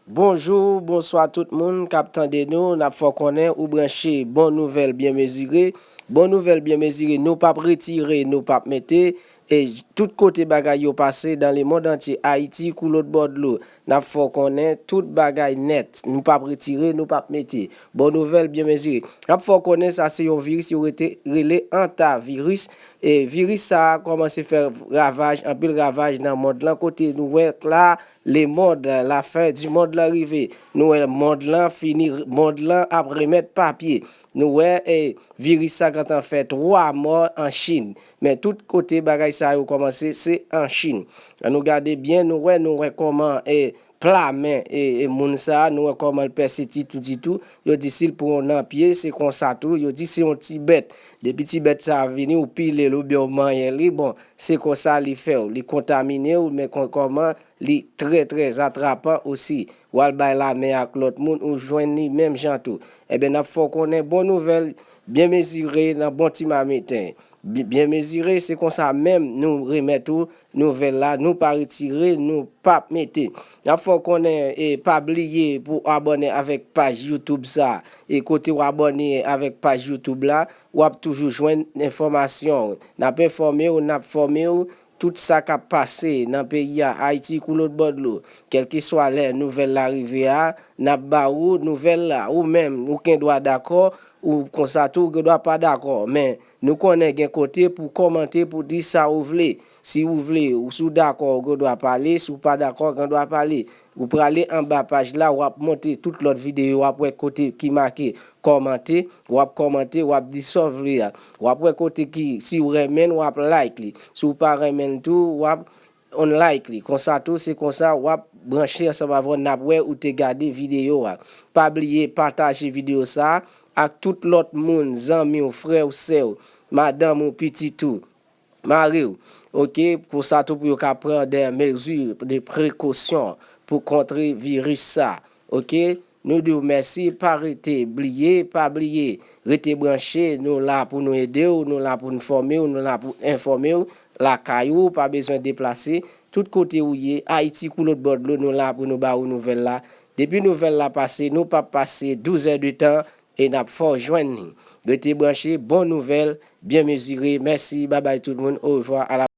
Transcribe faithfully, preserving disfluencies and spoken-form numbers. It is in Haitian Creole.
Bonjou, bonswa tout moun k ap tande nou. N ap fè w konnen ou branche Bon Nouvèl Byen Mezire. Bon Nouvèl Byen Mezire, nou p ap retire, nou p ap mete. E tout kote bagay yo pase, dans le monde entier, Ayiti kou lòt bò dlo, n ap fè w konnen tout bagay nèt. Nou p ap retire, nou p ap mete. Bon Nouvèl Byen Mezire. N ap fè w konnen sa se yon viris yo rete, rele antaviris. E viris sa a kòmanse fè ravaj, anpil ravaj nan mond lan, kote nou wè la, le monde, la fin du monde lan rive. Nou wè mond lan fini, mond lan ap remèt papye. Nou wè, e, viris sa gentan fè twa mò an Chin. Men tout kote bagay sa yo kòmanse, se an Chin. An nou gade byen, nou wè, nou wè kòman, e, pla men, e, e, moun sa, nou wè kòman l pèse titou, titou. Yo di si l pran w nan pye, se konsa tou. Yo di se yon ti bèt. Depi ti bèt sa vini, ou pile l oubyen ou manyen li, bon, se konsa li fè w. Li kontamine w, men kon, kòman li trè, trè atrapan osi. W al bay lamen ak lòt moun, ou jwenn li menm jan tou. Ebyen, n ap fè w konnen bon nouvèl, byen mezire nan bon ti mamiten. Bi-, byen mezire, se konsa menm nou remèt ou nouvèl la, nou pa retire, nou p ap mete. N ap fè w konnen, e pa bliye pou abòne avèk paj YouTube sa, e kote w abòne avèk paj YouTube la, w ap toujou jwenn enfòmasyon. N ap enfòme w, n ap fòme w, tout sa k ap pase nan peyi a, Ayiti kou lòt bò dlo, kèlkeswa lè nouvèl la rive a, n ap ba ou nouvèl la. Ou menm, ou gen dwa dakò, ou konsa tou, ou gen dwa pa dakò. Men, nou konnen gen kote pou kòmante, pou di sa ou vle. Si ou vle, ou si w dakò, ou gen dwa pale. Si w pa dakò, ou gen dwa pale. Ou prale anba paj la, w ap monte tout lòt videyo, w ap wè kote ki make kòmante, w ap kòmante, w ap di sa w vle a. W ap wè kote ki, si w renmen l, w ap like li. Si w pa renmen l tou, w ap unlike li. Konsa tou, se konsa w ap branche ansanm avè n, n ap wè ou te gade videyo a. Pa bliye pataje videyo sa a ak tout lòt moun, zanmi w, frè w, sè w, madanm ou, pitit ou, mari w. Oke, konsa tou pou yo ka pran de mezi de prekosyon pou kontre viris sa. Oke, nou di w mèsi, pa rete bliye, pa bliye rete branche, nou la pou nou ede w, nou la pou n fòme w, nou la pou enfòme w, lakay ou, pa bezwen deplase. Tout kote ou ye, Ayiti kou lòt bò dlo, nou la pou nou ba ou nouvèl la. Depi nouvèl la pase, nou p ap pase douz è de tan e n ap fè w jwenn li. Rete branche, bon nouvèl, byen mezire. Mèsi, babay tout moun, orevwa, a la